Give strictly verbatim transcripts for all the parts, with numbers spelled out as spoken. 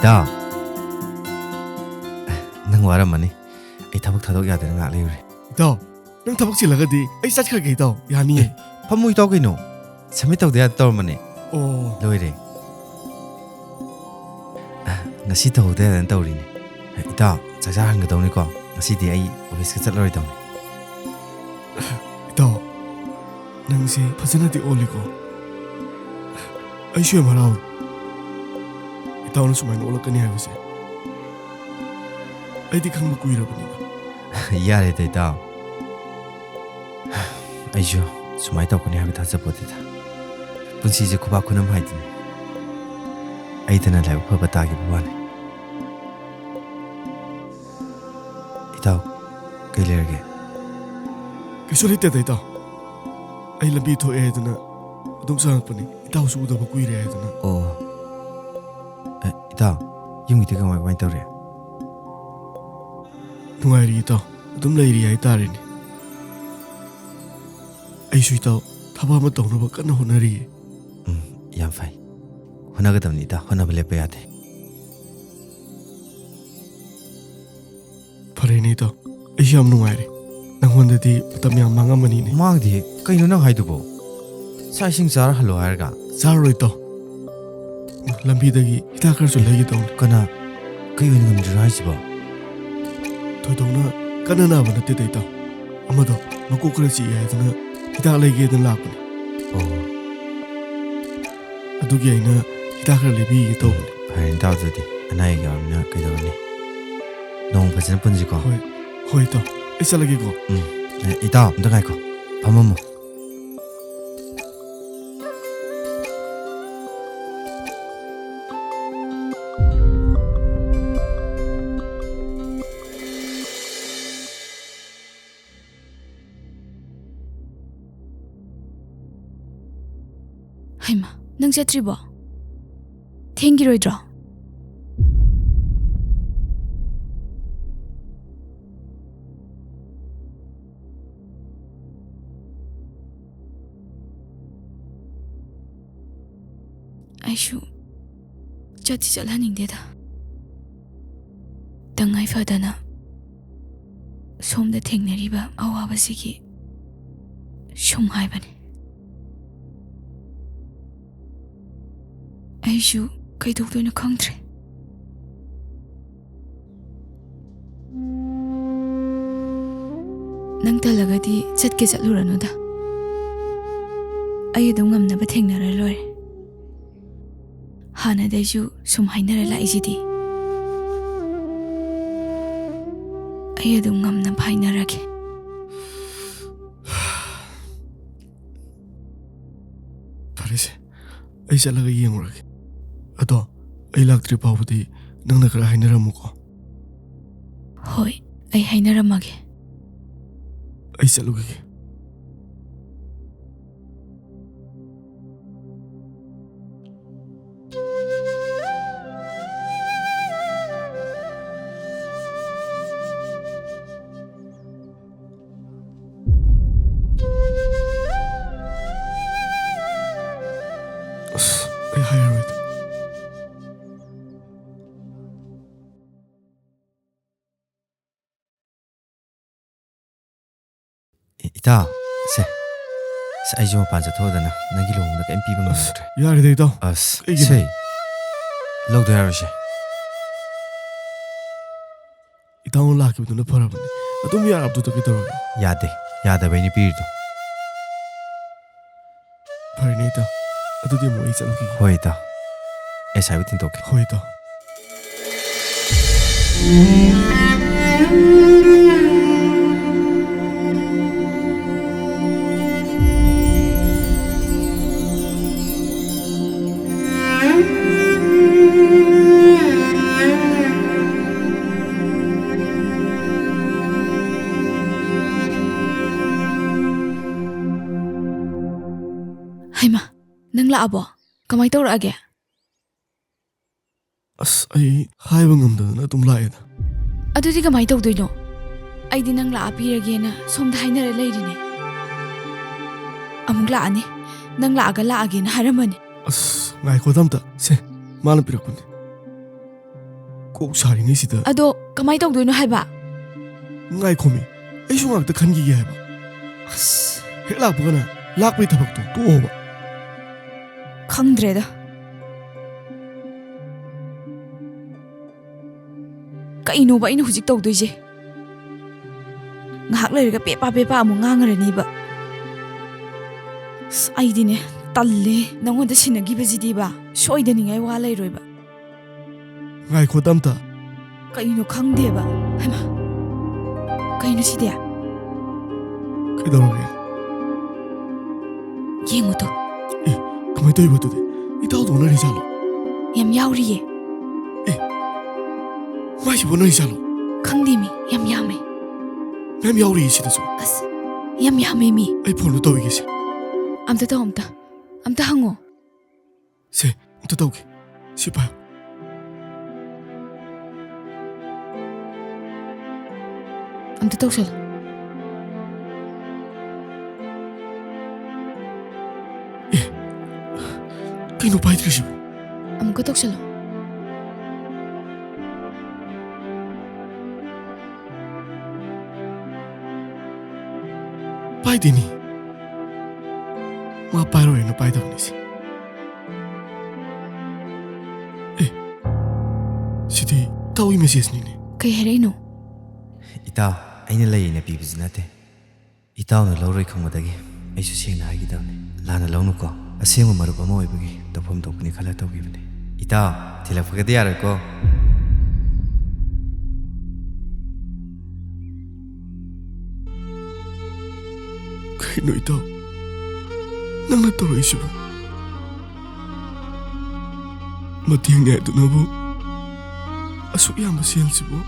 ꯏꯇꯥꯎ, ꯅꯪ ꯋꯥꯔꯝꯃꯅꯤ꯫ ꯑꯩ ꯊꯕꯛ ꯊꯥꯗꯣꯛ ꯌꯥꯗꯅ ꯉꯥꯏꯍꯥꯛ ꯂꯩꯔꯨꯔꯦ꯫ ꯏꯇꯥꯎ, ꯅꯪ ꯊꯕꯛ ꯆꯤꯜꯂꯒꯗꯤ ꯑꯩ ꯆꯠꯈ꯭ꯔꯒꯦ ꯏꯇꯥꯎ, ꯌꯥꯅꯤꯌꯦ꯫ ꯐꯝꯃꯨ ꯏꯇꯥꯎ ꯀꯩꯅꯣ꯫ ꯁꯕꯃꯤꯠ ꯇꯧꯗ ꯌꯥꯗ ꯇꯧꯔꯝꯕꯅꯦ꯫ ꯑꯣ꯫ ꯂꯣꯏꯔꯦ꯫ ꯉꯁꯤ ꯇꯧꯍꯧꯗ ꯌꯥꯗꯅ ꯇꯧꯔꯤꯅꯦ꯫ ꯏꯇꯥꯎ, ꯆꯥꯛ ꯆꯥ ꯍꯟꯒꯗꯧꯅꯤꯀꯣ꯫ ꯉꯁꯤꯗꯤ ꯑꯩ ꯑꯣꯐꯤꯁꯀ ꯆꯠꯂꯔꯣꯏꯗꯧꯅꯤ꯫ ꯏꯇꯥꯎ, ꯅꯪꯁꯦ ꯐꯖꯅꯗꯤ ꯑꯣꯜꯂꯤꯀꯣ꯫ ꯑꯩꯁꯨ ꯌꯥꯝ ꯍꯔꯥꯎꯏ ꯏꯇꯥꯎꯅ ꯁꯨꯃꯥꯏꯅ ꯑꯣꯜꯂꯛꯀꯅꯤ ꯍꯥꯏꯕꯁꯦ꯫ ꯑꯩꯗꯤ ꯈꯪꯕ ꯀꯨꯏꯔꯕꯅꯤꯗ꯫ ꯌꯥꯔꯦꯗ ꯏꯇꯥꯎ꯫ ꯑꯩꯁꯨ ꯁꯨꯃꯥꯏꯅ ꯇꯧꯔꯛꯀꯅꯤ ꯍꯥꯏꯕ ꯊꯥꯖꯄꯣꯠꯇꯦꯗ꯫ ꯄꯨꯟꯁꯤꯁꯦ ꯈꯨꯕꯥꯛ ꯈꯨꯅꯝ ꯍꯥꯏꯗꯨꯅꯤ꯫ ꯑꯩꯗꯅ ꯂꯥꯏꯕꯛ ꯐꯕ ꯇꯥꯈꯤꯕ ꯋꯥꯅꯤ꯫ ꯏꯇꯥꯎ, ꯀꯩ ꯂꯩꯔꯒꯦ? ꯀꯩꯁꯨ ꯂꯩꯇꯦꯗ ꯏꯇꯥꯎ꯫ ꯑꯩ ꯂꯝꯕꯤ ꯊꯣꯛꯑꯦ ꯍꯥꯏꯗꯨꯅ ꯑꯗꯨꯝ ꯆꯪꯉꯛꯄꯅꯤ꯫ ꯏꯇꯥꯎꯁꯨ ꯎꯗꯕ ꯀꯨꯏꯔꯦ ꯍꯥꯏꯗꯨꯅ꯫ ꯑꯣ꯫ ꯑꯦ, ꯏꯇꯥꯎ, ꯌꯨꯝꯒꯤꯗꯤ ꯀꯃꯥꯏ ꯀꯃꯥꯏ ꯇꯧꯔꯤ? ꯅꯨꯡꯉꯥꯏꯔꯤ ꯏꯇꯥꯎ꯫ ꯑꯗꯨꯝ ꯂꯩꯔꯤ ꯍꯥꯏꯇꯥꯔꯦꯅꯦ꯫ ꯑꯩꯁꯨ ꯏꯇꯥꯎ ꯊꯕꯛ ꯑꯃ ꯇꯧꯅꯕ ꯀꯟꯅ ꯍꯣꯠꯅꯔꯤꯌꯦ꯫ ꯎꯝ, ꯌꯥꯝ ꯐꯩ꯫ ꯍꯣꯠꯅꯒꯗꯕꯅꯤ ꯏꯇꯥꯎ, ꯍꯣꯠꯅꯕ ꯂꯦꯞꯄ ꯌꯥꯗꯦ꯫ ꯐꯔꯦꯅꯦ ꯏꯇꯥꯎ, ꯑꯩꯁꯨ ꯌꯥꯝ ꯅꯨꯡꯉꯥꯏꯔꯦ꯫ ꯅꯪꯉꯣꯟꯗꯗꯤ ꯃꯇꯝ ꯌꯥꯝ ꯃꯥꯡꯉꯝꯃꯅꯤꯅꯦ꯫ ꯃꯥꯡꯗꯦ, ꯀꯩꯅꯣ ꯅꯪ ꯍꯥꯏꯗꯨꯕꯣ? ꯆꯥꯛ ꯏꯁꯤꯡ ꯆꯥꯔ ꯍꯜꯂꯣ ꯍꯥꯏꯔꯒ? ꯆꯥꯔꯔꯣꯏ ꯏꯇꯥꯎ꯫ ꯂꯝꯕꯤꯗꯒꯤ ꯍꯤꯗꯥꯛ ꯈꯔꯁꯨ ꯂꯩꯒꯦ ꯇꯧꯅꯤ꯫ ꯀꯅꯥ? ꯀꯩ ꯑꯣꯏꯅ ꯉꯝꯗ꯭ꯔꯤꯅꯣ ꯍꯥꯏꯁꯤꯕꯣ? ꯊꯣꯏꯗꯣꯛꯅ ꯀꯟꯅ ꯅꯥꯕ ꯅꯠꯇꯦꯗ ꯏꯇꯥꯎ꯫ ꯑꯃꯗꯣ ꯃꯀꯣꯛ ꯈꯔ ꯆꯤꯛꯑꯦ ꯍꯥꯏꯗꯅ ꯍꯤꯗꯥꯛ ꯂꯩꯒꯦꯗꯅ ꯂꯥꯛꯄꯅꯤ꯫ ꯑꯣ꯫ ꯑꯗꯨꯒꯤ ꯑꯩꯅ ꯍꯤꯗꯥꯛ ꯈꯔ ꯂꯩꯕꯤꯒꯦ ꯇꯧꯕꯅꯤ꯫ ꯐꯔꯦ ꯏꯇꯥꯎ, ꯑꯗꯨꯗꯤ ꯑꯅꯥ ꯑꯌꯦꯛ ꯌꯥꯎꯔꯕꯅꯤꯅ ꯀꯩꯗꯧꯔꯨꯅꯤ? ꯅꯣꯡꯃ ꯐꯖꯅ ꯄꯨꯟꯁꯤꯀꯣ꯫ ꯍꯣꯏ, ꯍꯣꯏ ꯏꯇꯥꯎ, ꯑꯩ ꯆꯠꯂꯒꯦꯀꯣ꯫ ꯎꯝ꯫ ꯑꯦ, ꯏꯇꯥꯎ, ꯑꯝꯇ ꯉꯥꯏꯈꯣ, ꯐꯝꯃꯝꯃꯣ꯫ ꯍꯩꯃꯥ, ꯅꯪ ꯆꯠꯇ꯭ꯔꯤꯕꯣ? ꯊꯦꯡꯈꯤꯔꯣꯏꯗ꯭ꯔꯣ? ꯑꯩꯁꯨ ꯆꯠꯁꯤ ꯆꯠꯍꯟꯅꯤꯡꯗꯦꯗ꯫ ꯇꯉꯥꯏ ꯐꯗꯅ ꯁꯣꯝꯗ ꯊꯦꯡꯅꯔꯤꯕ ꯑꯋꯥꯕꯁꯤꯒꯤ ꯁꯨꯝ ꯍꯥꯏꯕꯅꯤ꯫ ꯑꯩꯁꯨ ꯀꯩꯗꯧꯗꯣꯏꯅꯣ ꯈꯪꯗ꯭ꯔꯦ꯫ ꯅꯪ ꯇꯜꯂꯒꯗꯤ ꯆꯠꯀꯦ ꯆꯠꯂꯨꯔꯅꯨꯗ꯫ ꯑꯩ ꯑꯗꯨꯝ ꯉꯝꯅꯕ ꯊꯦꯡꯅꯔ ꯂꯣꯏꯔꯦ꯫ ꯍꯥꯟꯅꯗꯩꯁꯨ ꯁꯨꯝ ꯍꯥꯏꯅꯔ ꯂꯥꯛꯏꯁꯤꯗꯤ꯫ ꯑꯩ ꯑꯗꯨꯝ ꯉꯝꯅꯕ ꯍꯥꯏꯅꯔꯒꯦ꯫ ꯐꯔꯦꯁꯦ, ꯑꯩ ꯆꯠꯂꯒ ꯌꯦꯡꯉꯨꯔꯒꯦ꯫ ꯑꯗꯣ ꯑꯩ ꯂꯥꯛꯇ꯭ꯔꯤ ꯐꯥꯎꯕꯗꯤ ꯅꯪꯅ ꯈꯔ ꯍꯥꯏꯅꯔꯝꯃꯨꯀꯣ꯫ ꯍꯣꯏ, ꯑꯩ ꯍꯥꯏꯅꯔꯝꯃꯒꯦ꯫ ꯑꯩ ꯆꯠꯂꯨꯈꯤꯒꯦ꯫ ꯑꯁ, ꯑꯩ ꯍꯥꯏꯔꯔꯣꯏꯗ꯫ ꯏ-, ꯏꯇꯥꯎ, ꯁꯦ, ꯁꯦ, ꯑꯩꯁꯨ ꯃꯄꯥꯟ ꯆꯠꯊꯣꯛꯑꯗꯅ ꯅꯪꯒꯤ ꯂꯨꯍꯣꯡꯕꯗ ꯀꯔꯤꯝ ꯄꯤꯕ ꯑꯁ, ꯉꯝꯗ꯭ꯔꯦ꯫ ꯌꯥꯔꯦꯗ, ꯏꯇꯥꯎ꯫ ꯑꯁ, ꯀꯩꯒꯤꯅꯣ? ꯁꯦ, ꯂꯧꯗ ꯌꯥꯔꯣꯏꯁꯦ꯫ ꯏꯇꯥꯎꯅ ꯂꯥꯛꯈꯤꯕꯗꯨꯅ ꯐꯔꯕꯅꯤ꯫ ꯑꯗꯨꯝ ꯌꯥꯔꯕꯗꯨꯗ ꯀꯩꯗꯧꯔꯒꯦ? ꯌꯥꯗꯦ, ꯌꯥꯗꯕꯩꯅꯦ ꯄꯤꯔꯤꯗꯣ꯫ ꯐꯔꯦꯅꯦ, ꯏꯇꯥꯎ꯫ ꯑꯗꯨꯗꯤ ꯑꯃꯨꯛ ꯑꯩ ꯆꯠꯂꯨꯈꯤꯒꯦ꯫ ꯍꯣꯏ, ꯏꯇꯥꯎ꯫ ꯑꯦꯁ ꯍꯥꯏꯕ ꯊꯤꯟꯗꯣꯛꯀꯦ꯫ ꯍꯣꯏ, ꯏꯇꯥꯎ꯫ ꯍꯩꯃꯥ, ꯅꯪ ꯂꯥꯛꯑꯕꯣ? ꯀꯃꯥꯏ ꯇꯧꯔꯛꯑꯒꯦ? ꯑꯁ, ꯑꯩ ꯍꯥꯏꯕ ꯉꯝꯗꯗꯅ ꯑꯗꯨꯝ ꯂꯥꯛꯑꯦꯗ꯫ ꯑꯗꯨꯗꯤ ꯀꯃꯥꯏ ꯇꯧꯗꯣꯏꯅꯣ? ꯑꯩꯗꯤ ꯅꯪ ꯂꯥꯛꯑ ꯄꯤꯔꯒꯦꯅ ꯁꯣꯝꯗ ꯍꯥꯏꯅꯔ ꯂꯩꯔꯤꯅꯦ꯫ ꯑꯃꯨꯛ ꯂꯥꯛꯑꯅꯤ꯫ ꯅꯪ ꯂꯥꯛꯑꯒ ꯂꯥꯛꯑꯒꯦꯅ ꯍꯥꯏꯔꯝꯃꯅꯤ꯫ ꯑꯁ, ꯉꯥꯏꯈꯣꯗ ꯑꯝꯇ꯫ ꯁꯦ, ꯃꯥꯅ ꯄꯤꯔꯛꯄꯅꯦ꯫ ꯀꯣꯛ ꯁꯥꯔꯤꯉꯩꯁꯤꯗ꯫ ꯑꯗꯣ ꯀꯃꯥꯏ ꯇꯧꯗꯣꯏꯅꯣ ꯍꯥꯏꯕ? ꯉꯥꯏꯈꯣꯃꯤ, ꯑꯩꯁꯨ ꯉꯥꯛꯇ ꯈꯟꯈꯤꯒꯦ ꯍꯥꯏꯕ꯫ ꯑꯁ꯫ ꯍꯦꯛ ꯂꯥꯛꯄꯒꯅ ꯂꯥꯛꯄꯒꯤ ꯊꯕꯛꯇꯣ ꯇꯣꯛꯑꯣꯕ꯫ ꯈꯪꯗ꯭ꯔꯦꯗ꯫ ꯀꯩꯅꯣꯕ ꯑꯩꯅ ꯍꯧꯖꯤꯛ ꯇꯧꯗꯣꯏꯁꯦ? ꯉꯥꯏꯍꯥꯛ ꯂꯩꯔꯒ ꯄꯦꯄꯥ ꯄꯦꯄꯥ ꯑꯃꯨꯛ ꯉꯥꯡꯉꯔꯅꯤꯕ꯫ ꯑꯁ, ꯑꯩꯗꯤꯅꯦ, ꯇꯜꯂꯦ꯫ ꯅꯪꯉꯣꯟꯗ ꯁꯤꯟꯅꯈꯤꯕꯁꯤꯗꯤꯕ ꯁꯣꯏꯗꯅꯤꯡꯉꯥꯏ ꯋꯥ ꯂꯩꯔꯣꯏꯕ꯫ ꯉꯥꯏꯈꯣ, ꯇꯝꯇ꯫ ꯀꯩꯅꯣ ꯈꯪꯗꯦꯕ꯫ ꯍꯩꯃꯥ, ꯀꯩꯅꯣ ꯁꯤꯗꯤ? ꯀꯩꯗꯧꯔꯒꯦ? ꯌꯦꯡꯉꯨ ꯇꯨ꯫ ꯑꯦ, ꯀꯃꯥꯏ ꯇꯧꯔꯤꯕ ꯑꯗꯨꯗꯤ? ꯏꯇꯥꯎꯗꯣ ꯅꯣꯏꯔꯤꯖꯥꯠꯂꯣ? ꯌꯥꯝ ꯌꯥꯎꯔꯤꯌꯦ꯫ ꯑꯦ, ꯃꯥꯏꯁꯤꯕꯨ ꯅꯣꯏꯔꯤꯖꯥꯠꯂꯣ? ꯈꯪꯗꯦ ꯃꯤ, ꯌꯥꯝ ꯌꯥꯝꯃꯦ꯫ ꯃꯌꯥꯝ ꯌꯥꯎꯔꯤꯌꯦ ꯁꯤꯗꯁꯨ꯫ ꯑꯁ, ꯌꯥꯝ ꯌꯥꯝꯃꯦ ꯃꯤ꯫ ꯑꯩ ꯐꯣꯟꯗꯣ ꯇꯧꯈꯤꯒꯦꯁꯦ꯫ ꯑꯝꯇ ꯇꯧ, ꯑꯝꯇ꯫ ꯑꯝꯇ ꯍꯪꯉꯣ꯫ ꯁꯦ, ꯑꯝꯇ ꯇꯧꯒꯦ꯫ ꯁꯤ ꯄꯥꯏꯌꯨ꯫ ꯑꯝꯇ ꯇꯧꯁꯜꯂꯨ꯫ ꯑꯦ, ꯀꯩꯅꯣ ꯄꯥꯏꯗ꯭ꯔꯤꯁꯤꯕꯣ? ꯑꯃꯨꯛꯀ ꯇꯧꯁꯜꯂꯨ꯫ ꯄꯥꯏꯗꯦꯅꯤ꯫ ꯃꯥ ꯄꯥꯏꯔꯣꯏꯅ ꯄꯥꯏꯗꯕꯅꯤ ꯁꯤ꯫ ꯑꯦ, ꯁꯤꯗꯤ ꯏꯇꯥꯎꯒꯤ messageꯅꯤꯅꯦ꯫ ꯀꯩ ꯍꯥꯏꯔꯛꯏꯅꯣ? ꯏꯇꯥꯎ, ꯑꯩꯅ ꯂꯩꯌꯦꯅ ꯄꯤꯕꯁꯨ ꯅꯠꯇꯦ꯫ ꯏꯇꯥꯎꯅ ꯂꯧꯔꯣꯏ ꯈꯪꯕꯗꯒꯤ ꯑꯩꯁꯨ ꯁꯦꯡꯅ ꯍꯥꯏꯈꯤꯗꯕꯅꯤ꯫ ꯂꯥꯟꯅ ꯂꯧꯅꯨꯀꯣ꯫ ꯑꯁꯦꯡꯕ ꯃꯔꯨꯞ ꯑꯃ ꯑꯣꯏꯕꯒꯤ ꯇꯧꯐꯝ ꯊꯣꯛꯄꯅꯤ ꯈꯜꯂ ꯇꯧꯈꯤꯕꯅꯤ꯫ ꯏꯇꯥꯎ, ꯊꯤꯜꯂꯛꯄꯒꯗꯤ ꯌꯥꯔꯣꯏꯀꯣ꯫ ꯀꯩꯅꯣ ꯏꯇꯥꯎ? ꯅꯪꯅ ꯇꯧꯔꯛꯏꯁꯤꯕꯣ? ꯃꯇꯦꯡꯅꯦ ꯍꯥꯏꯗꯨꯅꯕꯨ ꯑꯁꯨꯛ ꯌꯥꯝꯕ ꯁꯦꯜꯁꯤꯕꯨ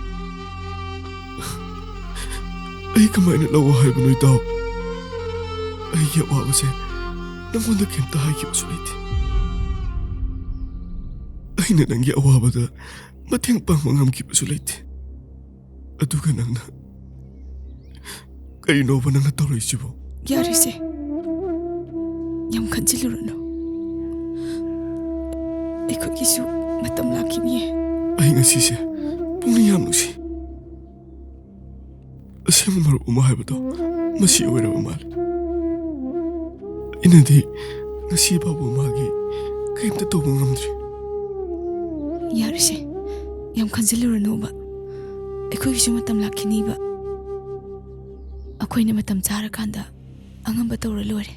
ꯑꯩ ꯀꯃꯥꯏꯅ ꯂꯧꯑꯣ ꯍꯥꯏꯕꯅꯣ ꯏꯇꯥꯎ? ꯑꯩꯒꯤ ꯑꯋꯥꯕꯁꯦ ꯅꯪꯉꯣꯟꯗ ꯀꯩꯝꯇ ꯍꯥꯏꯈꯤꯕꯁꯨ ꯂꯩꯇꯦ꯫ ꯑꯩꯅ ꯅꯪꯒꯤ ꯑꯋꯥꯕꯗ ꯃꯇꯦꯡ ꯄꯥꯡꯕ ꯉꯝꯈꯤꯕꯁꯨ ꯂꯩꯇꯦ꯫ ꯑꯗꯨꯒ ꯅꯪꯅ ꯀꯔꯤꯅꯣꯕ ꯅꯪꯅ ꯇꯧꯔꯛꯏꯁꯤꯕꯣ? ꯌꯥꯔꯦꯁꯦ, ꯌꯥꯝ ꯈꯟꯖꯤꯜꯂꯨꯔꯅꯨ꯫ ꯑꯩ ꯑꯩꯈꯣꯏꯒꯤꯁꯨ ꯃꯇꯝ ꯂꯥꯛꯈꯤꯅꯤꯌꯦ꯫ ꯑꯩ ꯉꯁꯤꯁꯦ ꯄꯨꯛꯅꯤꯡ ꯌꯥꯝ ꯅꯨꯡꯁꯤ꯫ ꯑꯁꯦꯡꯕ ꯃꯔꯨꯞ ꯑꯃ ꯍꯥꯏꯕꯗꯣ ꯃꯁꯤ ꯑꯣꯏꯔꯕ ꯃꯥꯜꯂꯦ꯫ ꯑꯩꯅꯗꯤ ꯉꯁꯤ ꯐꯥꯎꯕ ꯃꯥꯒꯤ ꯀꯔꯤꯝꯇ ꯇꯧꯕ ꯉꯝꯗ꯭ꯔꯤ꯫ ꯌꯥꯔꯦꯁꯦ, ꯌꯥꯝ ꯈꯟꯖꯤꯜꯂꯨꯔꯅꯨꯕ꯫ ꯑꯩꯈꯣꯏꯒꯤꯁꯨ ꯃꯇꯝ ꯂꯥꯛꯈꯤꯅꯤꯕ꯫ ꯑꯩꯈꯣꯏꯅ ꯃꯇꯝ ꯆꯥꯔꯀꯥꯟꯗ ꯑꯉꯝꯕ ꯇꯧꯔ ꯂꯣꯏꯔꯦ꯫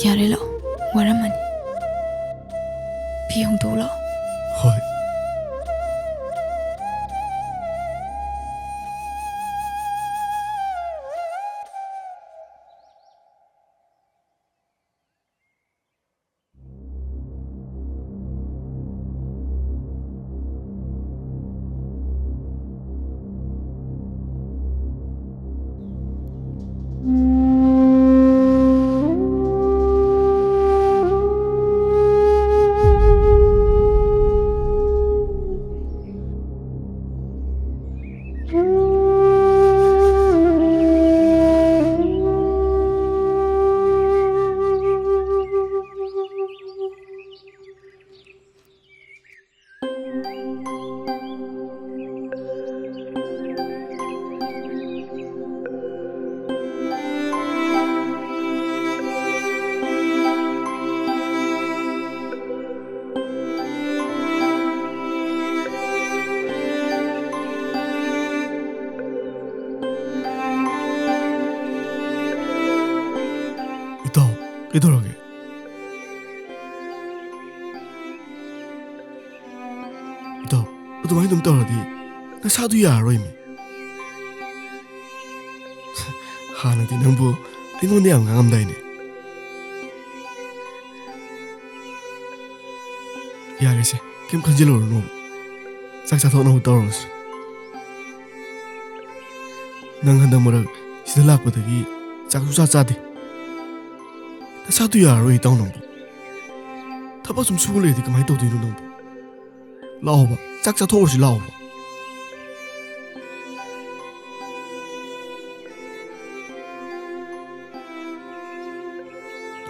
ꯌꯥꯔꯦ, ꯂꯥꯛꯑꯣ, ꯋꯥꯔꯝꯃꯅꯤ꯫ ꯐꯤ ꯍꯣꯡꯗꯣꯛꯎ ꯂꯥꯛꯑꯣ꯫ ꯍꯣꯏ꯫ ꯏꯇꯥꯎ, ꯀꯩꯗꯧꯔꯒꯦ? ꯏꯇꯥꯎ, ꯑꯗꯨꯃꯥꯏꯅ ꯑꯗꯨꯝ ꯇꯧꯔꯗꯤ ꯅꯁꯥꯗꯨ ꯌꯥꯔꯔꯣꯏꯃꯤ꯫ ꯍꯥꯟꯅꯗꯤ ꯅꯪꯕꯨ ꯑꯩꯉꯣꯟꯗ ꯌꯥꯝ ꯉꯥꯡꯉꯝꯗꯥꯏꯅꯦ꯫ ꯌꯥꯔꯦꯁꯦ, ꯀꯩꯝ ꯈꯟꯖꯤꯜꯂꯨꯔꯅꯨ꯫ ꯆꯥꯛ ꯆꯥꯊꯣꯛꯅꯕ ꯇꯧꯔꯁꯤ꯫ ꯅꯪ ꯍꯟꯗꯛ ꯃꯔꯛ ꯁꯤꯗ ꯂꯥꯛꯄꯗꯒꯤ ꯆꯥꯛꯁꯨ ꯆꯥ ꯆꯥꯗꯦ꯫ ꯅꯁꯥꯗꯨ ꯌꯥꯔꯔꯣꯏ ꯏꯇꯥꯎ ꯅꯪꯕꯨ꯫ ꯊꯕꯛ ꯁꯨꯝ ꯁꯨꯕ ꯂꯩꯔꯗꯤ ꯀꯃꯥꯏꯅ ꯇꯧꯗꯣꯏꯅꯣ ꯅꯪꯕꯨ? ꯂꯥꯛꯑꯣꯕ, ꯆꯥꯛ ꯆꯥꯊꯣꯛꯎꯔꯁꯤ ꯂꯥꯛꯑꯣꯕ꯫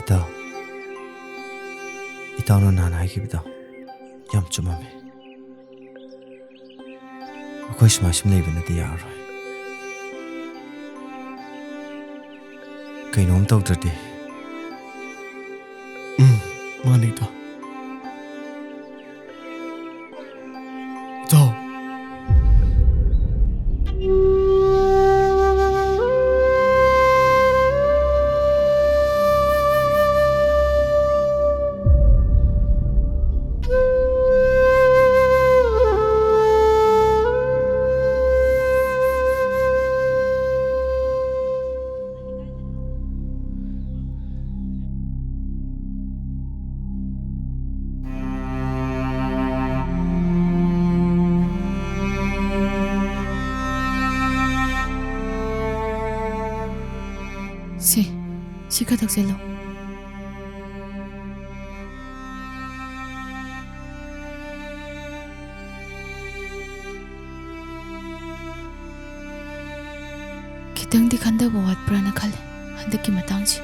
ꯏꯇꯥꯎ, ꯏꯇꯥꯎꯅ ꯅꯍꯥꯟ ꯍꯥꯏꯈꯤꯕꯗꯣ ꯌꯥꯝ ꯆꯨꯝꯃꯝꯃꯦ꯫ ꯑꯩꯈꯣꯏ ꯁꯨꯃꯥꯏ ꯁꯨꯝ ꯂꯩꯕꯅꯗꯤ ꯌꯥꯔꯔꯣꯏ꯫ ꯀꯩꯅꯣꯝ ꯇꯧꯗ꯭ꯔꯗꯤ꯫ ꯎꯝ, ꯃꯥꯅꯦ, ꯏꯇꯥꯎ꯫ ꯏꯇꯥꯎ꯫ ꯁꯤ, ꯁꯤ ꯈꯔ ꯊꯛꯆꯜꯂꯣ꯫ ꯈꯤꯇꯪꯗꯤ ꯈꯟꯊꯕ ꯋꯥꯠꯄ꯭ꯔꯥꯅ ꯈꯜꯂꯦ ꯍꯟꯗꯛꯀꯤ ꯃꯇꯥꯡꯁꯦ꯫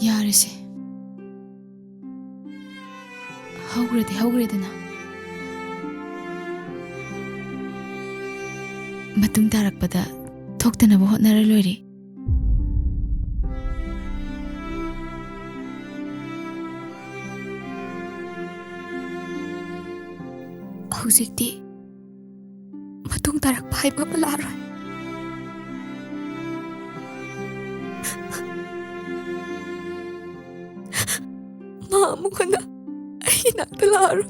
ꯌꯥꯔꯦꯁꯦ꯫ ꯍꯧꯈ꯭ꯔꯗꯤ ꯍꯧꯈ꯭ꯔꯦꯗꯅ꯫ ꯃꯇꯨꯡ ꯇꯥꯔꯛꯄꯗ ꯊꯣꯛꯇꯅꯕ ꯍꯣꯠꯅꯔ ꯂꯣꯏꯔꯦ꯫ ꯍꯧꯖꯤꯛꯇꯤ ꯃꯇꯨꯡ ꯇꯥꯔꯛꯄ ꯍꯥꯏꯕ ꯑꯃ ꯂꯥꯛꯑꯔꯣꯏ꯫ ꯃꯥ ꯑꯃꯨꯛ ꯍꯟꯅ ꯑꯩꯒꯤ ꯅꯥꯛꯇ ꯂꯥꯛꯑꯔꯣꯏ꯫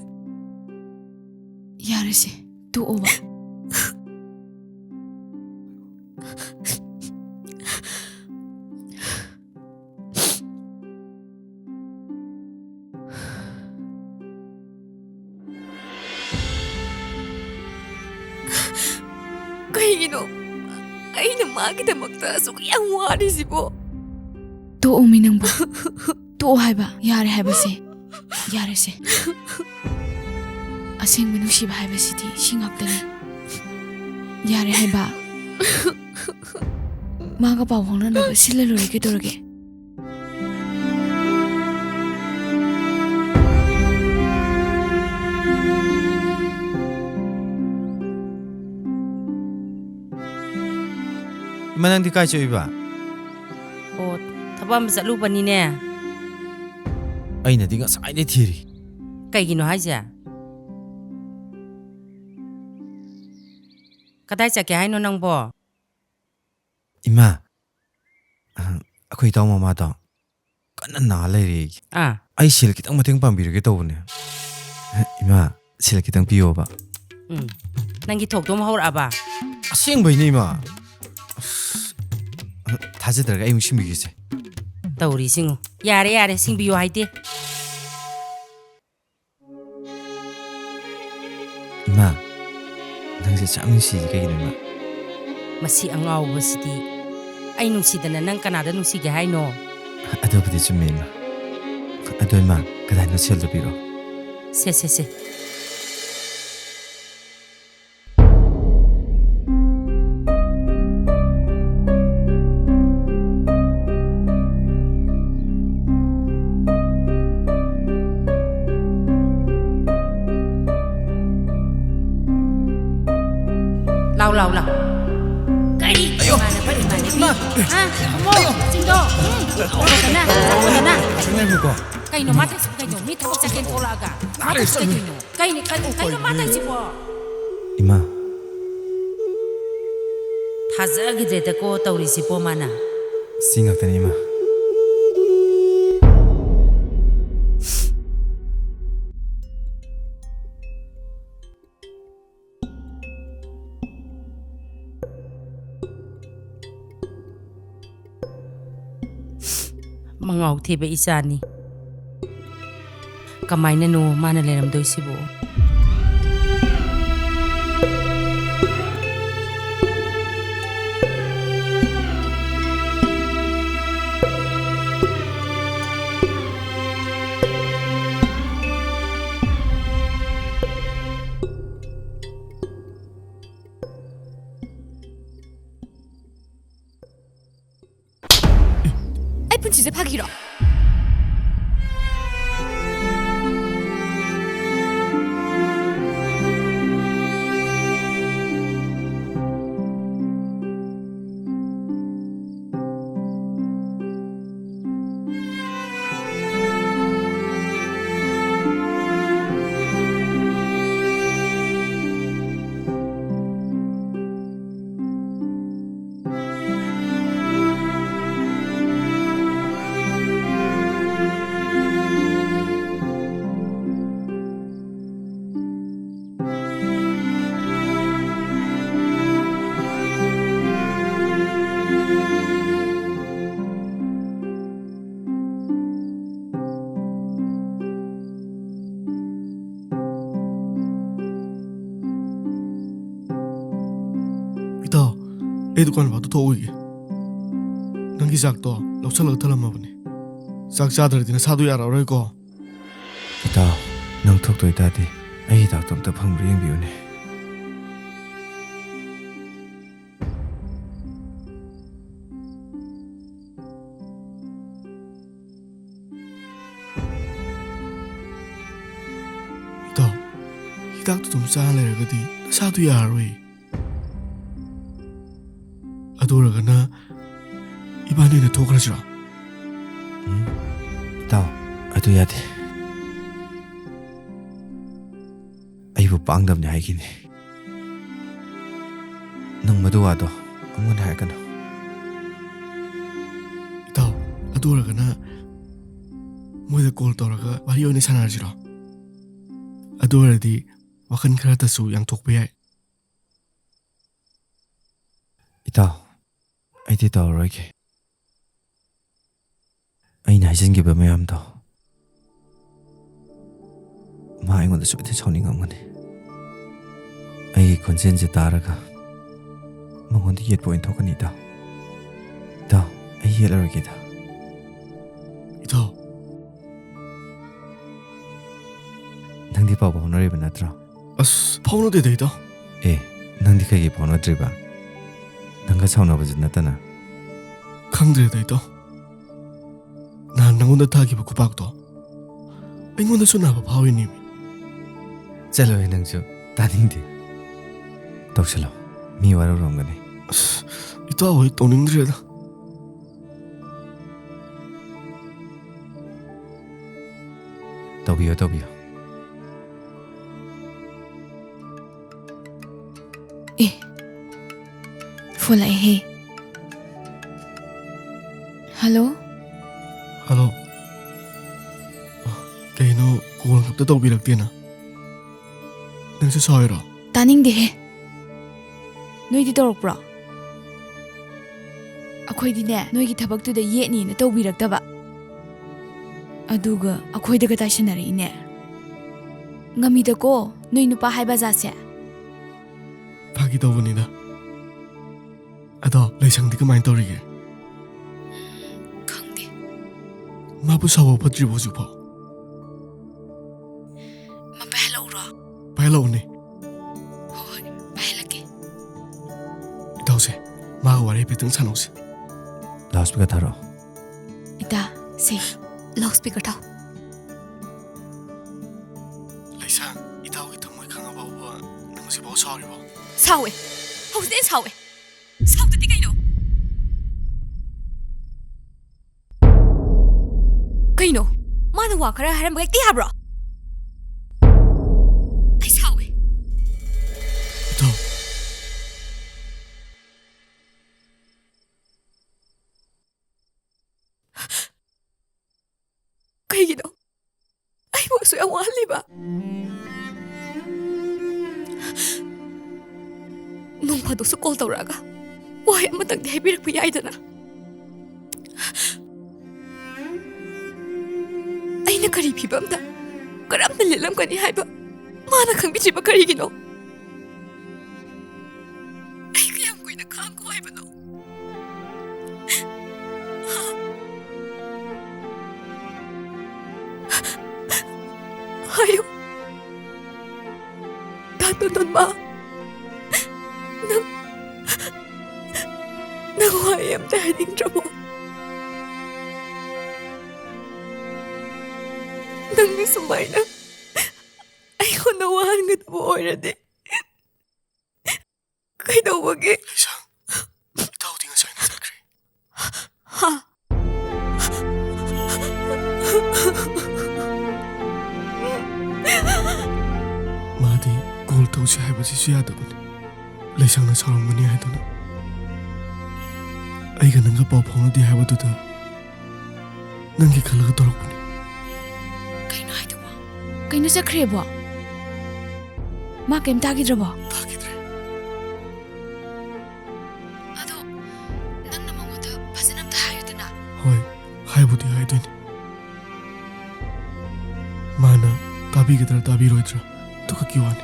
ꯌꯥꯔꯦꯁꯦ, ꯇꯣꯛꯑꯣꯕ꯫ ꯀꯩꯒꯤꯅꯣ ꯑꯩꯅ ꯃꯥꯒꯤꯗꯃꯛꯇ ꯑꯁꯨꯛ ꯌꯥꯝ ꯋꯥꯔꯤꯁꯤꯕꯣ? ꯇꯣꯛꯑꯣꯃꯤ ꯅꯪꯕꯨ꯫ ꯇꯣꯛꯑꯣ ꯍꯥꯏꯕ, ꯌꯥꯔꯦ ꯍꯥꯏꯕꯁꯦ꯫ ꯌꯥꯔꯦꯁꯦ꯫ ꯑꯁꯦꯡꯕ ꯅꯨꯡꯁꯤꯕ ꯍꯥꯏꯕꯁꯤꯗꯤ ꯁꯤ ꯉꯥꯛꯇꯅꯤ꯫ ꯌꯥꯔꯦ ꯍꯥꯏꯕ꯫ ꯃꯥꯒ ꯄꯥꯎ ꯐꯥꯎꯅꯅꯕ ꯁꯤꯜꯂ ꯂꯣꯏꯔꯦ, ꯀꯩꯗꯧꯔꯒꯦ? ꯏꯃꯥ, ꯅꯪꯗꯤ ꯀꯥꯏ ꯆꯠꯂꯨꯏꯕ? ꯑꯣ, ꯊꯕꯛ ꯑꯃ ꯆꯠꯂꯨꯕꯅꯤꯅꯦ꯫ ꯑꯩꯅꯗꯤ ꯉꯁꯥꯏꯗꯩ ꯊꯤꯔꯤ꯫ ꯀꯩꯒꯤꯅꯣ ꯍꯥꯏꯁꯦ? ꯀꯗꯥꯏ ꯆꯠꯀꯦ ꯍꯥꯏꯅꯣ ꯅꯪꯕꯣ? ꯏꯃꯥ, ꯑ, ꯑꯩꯈꯣꯏ ꯏꯇꯥꯎ ꯃꯃꯥꯗꯣ ꯀꯟꯅ ꯅꯥ ꯂꯩꯔꯦ꯫ ꯑꯥ꯫ ꯑꯩ ꯁꯦꯜ ꯈꯤꯇꯪ ꯃꯇꯦꯡ ꯄꯥꯡꯕꯤꯔꯒꯦ ꯇꯧꯕꯅꯦ꯫ ꯏꯃꯥ, ꯁꯦꯜ ꯈꯤꯇꯪ ꯄꯤꯌꯣꯕ꯫ ꯎꯝ꯫ ꯅꯪꯒꯤ ꯊꯣꯛꯇꯣ ꯑꯃ ꯍꯧꯔꯛꯑꯕ? ꯑꯁꯦꯡꯕꯩꯅꯦ, ꯏꯃꯥ꯫ ꯑꯁ, ꯊꯥꯖꯗ꯭ꯔꯒ ꯑꯩ ꯑꯃꯨꯛ ꯁꯤꯟꯕꯤꯒꯦꯁꯦ꯫ ꯇꯧꯔꯤꯁꯤꯡꯉꯣ꯫ ꯌꯥꯔꯦ, ꯌꯥꯔꯦ, ꯁꯤꯡꯕꯤꯌꯣ ꯍꯥꯏꯗꯦ꯫ ꯏꯃꯥ, ꯅꯪꯁꯦ ꯌꯥꯝ ꯅꯨꯡꯁꯤꯁꯦ ꯀꯩꯒꯤꯅꯣ, ꯏꯃꯥ? ꯃꯁꯤ ꯑꯉꯥꯎꯕꯁꯤꯗꯤ꯫ ꯑꯩ ꯅꯨꯡꯁꯤꯗꯅ ꯅꯪ ꯀꯅꯥꯗ ꯅꯨꯡꯁꯤꯒꯦ ꯍꯥꯏꯅꯣ? ꯑꯗꯨꯕꯨꯗꯤ ꯆꯨꯝꯃꯦ, ꯏꯃꯥ꯫ ꯑꯗꯣ, ꯏꯃꯥ, ꯀꯗꯥꯏꯅꯣ ꯁꯦꯜꯗꯣ ꯄꯤꯔꯛꯑꯣ꯫ ꯁꯦ, ꯁꯦ, ꯁꯦ꯫ ꯂꯥꯎ, ꯂꯥꯎ, ꯂꯥꯎ꯫ ꯀꯔꯤ? ꯑꯌꯣ! ꯏꯃꯥꯟꯅꯕ, ꯏꯃꯥꯟꯅꯕꯤ? ꯏꯃꯥ! ꯍꯥ? ꯈꯨꯝꯃꯣ, ꯑꯌꯣ! ꯆꯤꯡꯗꯣ! ꯎꯝ! ꯇꯧꯗꯅ, ꯇꯧꯗꯅ! ꯉꯥꯏꯈꯣꯀꯣ꯫ ꯀꯩꯅꯣ ꯃꯥ ꯇꯧꯏꯁꯤꯕꯨ ꯀꯩꯅꯣ? ꯃꯤ ꯊꯕꯛ ꯆꯠꯀꯦꯅ ꯊꯣꯛꯂꯛꯑꯒ ꯃꯥ ꯇꯧꯏꯁꯤ ꯀꯩꯗꯧꯔꯤꯅꯣ? ꯀꯩꯅꯣ, ꯀꯩꯅꯣ, ꯀꯩꯅꯣ ꯃꯥ ꯇꯧꯏꯁꯤꯕꯣ? ꯏꯃꯥ꯫ ꯊꯥꯖꯈꯤꯗ꯭ꯔꯦꯗꯀꯣ ꯇꯧꯔꯤꯁꯤꯕꯣ ꯃꯥꯅ꯫ ꯁꯤ ꯉꯥꯛꯇꯅꯤ, ꯏꯃꯥ꯫ ꯃꯉꯥꯎ ꯊꯤꯕ ꯏꯆꯥꯅꯤ꯫ ꯀꯃꯥꯏꯅꯅꯣ ꯃꯥꯅ ꯂꯩꯔꯝꯗꯣꯏꯁꯤꯕꯨ? ꯁꯤꯁꯦ ꯐꯥꯒꯤꯔꯣ? ꯏꯇꯥꯎ, ꯑꯩ ꯗꯨꯀꯥꯟ ꯐꯥꯎꯗ ꯊꯣꯛꯎꯈꯤꯒꯦ꯫ ꯅꯪꯒꯤ ꯆꯥꯛꯇꯣ ꯂꯧꯁꯜꯂꯒ ꯊꯝꯂꯝꯃꯕꯅꯤ꯫ ꯆꯥꯛ ꯆꯥꯗ꯭ꯔꯗꯤ ꯅꯁꯥꯗꯣ ꯌꯥꯔꯛꯑꯔꯣꯏꯀꯣ꯫ ꯏꯇꯥꯎ, ꯅꯪ ꯊꯣꯛꯇꯣꯏ ꯇꯥꯔꯗꯤ ꯑꯩ ꯍꯤꯗꯥꯛꯇꯣ ꯑꯝꯇ ꯐꯪꯕ꯭ꯔꯥ ꯌꯦꯡꯕꯤꯌꯨꯅꯦ꯫ ꯏꯇꯥꯎ, ꯍꯤꯗꯥꯛꯇꯨ ꯑꯗꯨꯝ ꯆꯥ ꯂꯩꯔꯒꯗꯤ ꯅꯁꯥꯗꯨ ꯌꯥꯔꯔꯣꯏ꯫ ꯑꯗꯨ ꯑꯣꯏꯔꯒꯅ ꯏꯕꯥꯅꯤ ꯑꯣꯏꯅ ꯊꯣꯛꯈ꯭ꯔꯁꯤꯔꯣ? ꯎꯝ, ꯏꯇꯥꯎ, ꯑꯗꯨ ꯌꯥꯗꯦ꯫ ꯑꯩꯕꯨ ꯄꯥꯡꯗꯕꯅꯤ ꯍꯥꯏꯈꯤꯅꯤ꯫ ꯅꯪ ꯃꯗꯨ ꯋꯥꯗꯣ ꯑꯃꯨꯛ ꯍꯟꯅ ꯍꯥꯏꯔꯛꯀꯅꯨ꯫ ꯏꯇꯥꯎ, ꯑꯗꯨ ꯑꯣꯏꯔꯒꯅ ꯃꯣꯏꯗ ꯀꯣꯜ ꯇꯧꯔꯒ ꯋꯥꯔꯤ ꯑꯣꯏꯅ ꯁꯥꯟꯅꯔꯁꯤꯔꯣ? ꯑꯗꯨ ꯑꯣꯏꯔꯗꯤ ꯋꯥꯈꯜ ꯈꯔꯇꯁꯨ ꯌꯥꯡꯊꯣꯛꯄ ꯌꯥꯏ꯫ ꯏꯇꯥꯎ, ꯑꯩꯗꯤ ꯇꯧꯔꯔꯣꯏꯒꯦ꯫ ꯑꯩꯅ ꯍꯥꯏꯖꯤꯟꯈꯤꯕ ꯃꯌꯥꯝꯗꯣ ꯃꯥ ꯑꯩꯉꯣꯟꯗ ꯁꯣꯏꯗꯅ ꯁꯥꯎꯅꯤꯡꯉꯝꯒꯅꯤ꯫ ꯑꯩꯒꯤ ꯈꯣꯟꯖꯦꯜꯁꯦ ꯇꯥꯔꯒ ꯃꯉꯣꯟꯗ ꯌꯦꯠꯄ ꯑꯣꯏꯅ ꯊꯣꯛꯀꯅꯤ, ꯏꯇꯥꯎ꯫ ꯏꯇꯥꯎ, ꯑꯩ ꯌꯦꯠꯂꯔꯣꯏꯒꯦꯗ꯫ ꯏꯇꯥꯎ꯫ ꯅꯪꯗꯤ ꯄꯥꯎ ꯐꯥꯎꯅꯔꯤꯕ ꯅꯠꯇ꯭ꯔꯣ? ꯑꯁ, ꯐꯥꯎꯅꯗꯦꯗ, ꯏꯇꯥꯎ꯫ ꯑꯦ, ꯅꯪꯗꯤ ꯀꯩꯒꯤ ꯐꯥꯎꯅꯗ꯭ꯔꯤꯕ? ꯅꯪꯒ ꯁꯥꯎꯅꯕꯁꯨ ꯅꯠꯇꯅ꯫ ꯈꯪꯗ꯭ꯔꯦꯗ, ꯏꯇꯥꯎ꯫ ꯅꯍꯥꯟ ꯅꯪꯉꯣꯟꯗ ꯊꯥꯈꯤꯕ ꯈꯨꯄꯥꯛꯇꯣ ꯑꯩꯉꯣꯟꯗꯁꯨ ꯅꯥꯕ ꯐꯥꯎꯔꯤꯅꯦꯃꯤ꯫ ꯆꯠꯂꯣꯍꯦ ꯅꯪꯁꯨ, ꯇꯥꯅꯤꯡꯗꯦ꯫ ꯇꯧꯁꯜꯂꯣ, ꯃꯤ ꯋꯥꯔꯧꯔꯝꯒꯅꯤ꯫ ꯑꯁ, ꯏꯇꯥꯎ ꯍꯣꯏ ꯇꯧꯅꯤꯡꯗ꯭ꯔꯦꯗ꯫ ꯇꯧꯕꯤꯌꯣ, ꯇꯧꯕꯤꯌꯣ꯫ ꯑꯦ, ꯐꯣꯟ ꯂꯥꯛꯑꯦꯍꯦ꯫ ꯍꯜꯂꯣ? ꯍꯜꯂꯣ꯫ ꯀꯩꯅꯣ, ꯀꯣꯜ ꯑꯝꯇ ꯇꯧꯕꯤꯔꯛꯇꯦꯅ? ꯅꯪꯁꯨ ꯁꯥꯎꯔꯤꯔꯣ? ꯇꯥꯅꯤꯡꯗꯦꯍꯦ꯫ ꯅꯣꯏꯗꯤ ꯇꯧꯔꯛꯄ꯭ꯔꯣ? ꯑꯩꯈꯣꯏꯗꯤꯅꯦ, ꯅꯣꯏꯒꯤ ꯊꯕꯛꯇꯨꯗ ꯌꯦꯠꯅꯤꯅ ꯇꯧꯕꯤꯔꯛꯇꯕ꯫ ꯑꯗꯨꯒ ꯑꯩꯈꯣꯏꯗꯒ ꯇꯥꯏꯁꯟꯅꯔꯛꯏꯅꯦ꯫ ꯉꯝꯃꯤꯗꯀꯣ, ꯅꯣꯏ ꯅꯨꯄꯥ ꯍꯥꯏꯕ ꯖꯥꯠꯁꯦ꯫ ꯐꯥꯒꯤ ꯇꯧꯕꯅꯤꯗ꯫ ꯑꯗꯣ ꯂꯩꯁꯪꯗꯤ ꯀꯃꯥꯏꯅ ꯇꯧꯔꯤꯒꯦ? ꯈꯪꯗꯦ꯫ ꯃꯥꯕꯨ ꯁꯥꯎꯕ ꯐꯠꯇ꯭ꯔꯤꯕꯣ ꯍꯧꯖꯤꯛꯐꯥꯎ? ꯃꯥ ꯄꯥꯏꯍꯜꯂꯛꯎꯔꯣ? ꯄꯥꯏꯍꯜꯂꯛꯎꯅꯦ꯫ ꯍꯣꯏ, ꯍꯣꯏ, ꯄꯥꯏꯍꯜꯂꯛꯀꯦ꯫ ꯏꯇꯥꯎꯁꯦ, ꯃꯥꯒ ꯋꯥꯔꯤ ꯍꯥꯏꯐꯦꯠꯇꯪ ꯁꯥꯟꯅꯧꯁꯦ꯫ ꯂꯥꯎꯗ ꯁ꯭ꯄꯤꯀꯔ ꯊꯥꯔꯛꯑꯣ꯫ ꯏꯇꯥ, ꯁꯦ, ꯂꯥꯎꯗ ꯁ꯭ꯄꯤꯀꯔ ꯊꯥꯎ꯫ ꯂꯩꯁꯥꯡ, ꯏꯇꯥꯎꯒꯤ ꯊꯃꯣꯏ ꯈꯪꯉ ꯐꯥꯎꯕ ꯅꯪ ꯍꯧꯖꯤꯛꯐꯥꯎ ꯁꯥꯎꯔꯤꯕꯣ? ꯁꯥꯎꯋꯦ꯫ ꯍꯧꯖꯤꯛꯇꯤ ꯑꯩꯅ ꯁꯥꯎꯋꯦ꯫ ꯁꯥꯎꯗꯗꯤ ꯀꯩꯅꯣ? ꯀꯩꯅꯣ? ꯃꯥꯅ ꯋꯥ ꯈꯔ ꯍꯥꯏꯔꯝꯕꯒ ꯍꯦꯛꯇ ꯌꯥꯕ꯭ꯔꯣ? ꯑꯩ ꯁꯥꯎꯋꯦ꯫ ꯏꯇꯥꯎ꯫ ꯀꯩꯒꯤꯅꯣ ꯑꯩꯕꯨ ꯑꯁꯨꯛ ꯌꯥꯝ ꯋꯥꯍꯜꯂꯤꯕ? ꯅꯣꯡ ꯐꯥꯗꯣꯛꯁꯨ ꯀꯣꯜ ꯇꯧꯔꯛꯑꯒ ꯋꯥꯍꯩ ꯑꯃꯇꯪꯗꯤ ꯍꯥꯏꯕꯤꯔꯛꯄ ꯌꯥꯏꯗꯅ꯫ ꯑꯩꯅ ꯀꯔꯤ ꯐꯤꯕꯝꯗ, ꯀꯔꯝꯅ ꯂꯦꯜꯂꯝꯒꯅꯤ ꯍꯥꯏꯕ ꯃꯥꯅ ꯈꯪꯕꯤꯗ꯭ꯔꯤꯕ ꯀꯔꯤꯒꯤꯅꯣ? ꯑꯩ ꯀꯌꯥꯝ ꯀꯨꯏꯅ ꯈꯥꯡꯈꯣ ꯍꯥꯏꯕꯅꯣ? ꯍꯥꯏꯌꯨ, ꯗꯥ ꯇꯣꯟꯇꯣꯟꯕ, ꯅꯪ, ꯅꯪ ꯋꯥꯍꯩ ꯑꯝꯇ ꯍꯥꯏꯅꯤꯡꯗ꯭ꯔꯕꯣ? ꯅꯪꯅ ꯁꯨꯃꯥꯏꯅ ꯑꯩꯉꯣꯟꯗ ꯋꯥꯍꯟꯒꯗꯕ ꯑꯣꯏꯔꯗꯤ ꯀꯩꯗꯧꯕꯒꯤ? ꯂꯩꯁꯥꯡ, ꯏꯇꯥꯎꯗꯤ ꯉꯁꯥꯏꯅ ꯆꯠꯈ꯭ꯔꯦ꯫ ꯍꯥ? ꯃꯥꯗꯤ ꯀꯣꯜ ꯇꯧꯁꯤ ꯍꯥꯏꯕꯁꯤꯁꯨ ꯌꯥꯗꯕꯅꯤ꯫ ꯂꯩꯁꯥꯡꯅ ꯁꯥꯎꯔꯝꯒꯅꯤ ꯍꯥꯏꯗꯨꯅ꯫ ꯑꯩꯒ ꯅꯪꯒ ꯄꯥꯎ ꯐꯥꯎꯅꯗꯦ ꯍꯥꯏꯕꯗꯨꯗ ꯅꯪꯒꯤ ꯈꯜꯂꯒ ꯇꯧꯔꯛꯄꯅꯤ꯫ ꯀꯩꯅꯣ ꯍꯥꯏꯗꯨꯕꯣ? ꯀꯩꯅꯣ ꯆꯠꯈ꯭ꯔꯦꯕꯣ? ꯃꯥ ꯀꯩꯝ ꯇꯥꯈꯤꯗ꯭ꯔꯕꯣ? ꯇꯥꯈꯤꯗ꯭ꯔꯦ꯫ ꯑꯗꯣ ꯅꯪꯅ ꯃꯉꯣꯟꯗ ꯐꯖꯅ ꯑꯝꯇ ꯍꯥꯏꯌꯨꯗꯅ꯫ ꯍꯣꯏ, ꯍꯥꯏꯕꯨꯗꯤ ꯍꯥꯏꯗꯣꯏꯅꯤ꯫ ꯃꯥꯅ ꯇꯥꯕꯤꯒꯗ꯭ꯔꯥ ꯇꯥꯕꯤꯔꯣꯏꯗ꯭ꯔꯥ ꯑꯗꯨ ꯈꯛꯀꯤ ꯋꯥꯅꯤ꯫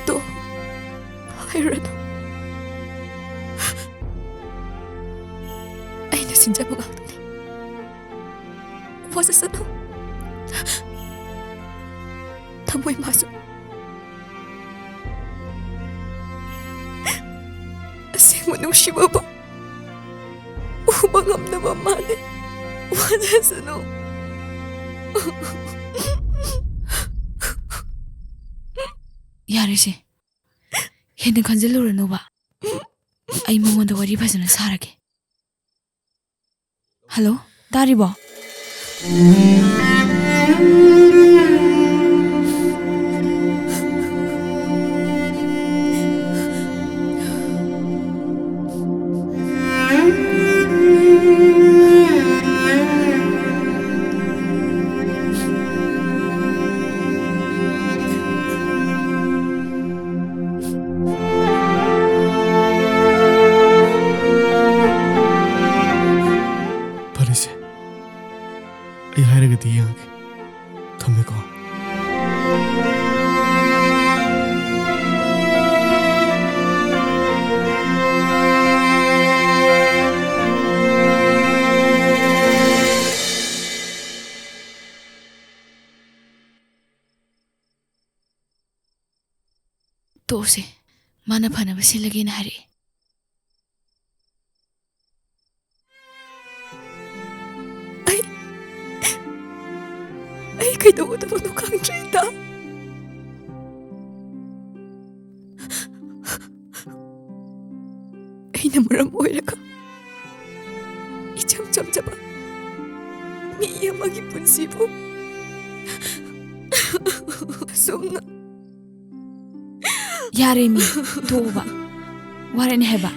ꯇꯣ, ꯍꯥꯏꯔꯨꯔꯅꯨ꯫ ꯑꯩꯅ ꯁꯤꯟꯖꯕ ꯉꯥꯛꯇꯅꯤ꯫ ꯋꯥꯖꯁꯅꯨ꯫ ꯊꯃꯣꯏ ꯃꯥꯁꯨ ꯑꯁꯦꯡꯕ ꯅꯨꯡꯁꯤꯕꯕꯨ ꯎꯕ ꯉꯝꯗꯕ ꯃꯥꯜꯂꯦ꯫ ꯋꯥꯖꯁꯅꯨ꯫ ꯌꯥꯔꯦꯁꯦ, ꯍꯦꯟꯅ ꯈꯟꯖꯤꯜꯂꯨꯔꯅꯨꯕ꯫ ꯑꯩ ꯃꯉꯣꯟꯗ ꯋꯥꯔꯤ ꯐꯖꯅ ꯁꯥꯔꯒꯦ꯫ ꯍꯜꯂꯣ, ꯇꯥꯔꯤꯕꯣ? ꯐꯔꯦꯁꯦ, ꯑꯩ ꯍꯥꯏꯔꯒꯗꯤ ꯌꯦꯡꯉꯒꯦ꯫ ꯊꯝꯃꯦꯀꯣ꯫ ꯇꯣꯛꯑꯁꯦ, ꯃꯥꯅ ꯐꯅꯕ ꯁꯤꯜꯂꯒꯦꯅ ꯍꯥꯏꯔꯛꯑꯦ꯫ ꯑꯩ, ꯀꯩꯗꯧꯒꯗꯕꯅꯣ ꯈꯪꯗ꯭ꯔꯦꯗ꯫ ꯑꯩꯅ ꯃꯔꯝ ꯑꯣꯏꯔꯒ ꯏꯆꯝ ꯆꯝꯖꯕ ꯃꯤ ꯑꯃꯒꯤ ꯄꯨꯟꯁꯤꯕꯨ ꯑꯁꯨꯝꯅ꯫ ꯌꯥꯔꯦ ꯃꯤ, ꯇꯣꯛꯑꯣꯕ꯫ ꯋꯥꯔꯦꯅꯦ ꯍꯥꯏꯕ꯫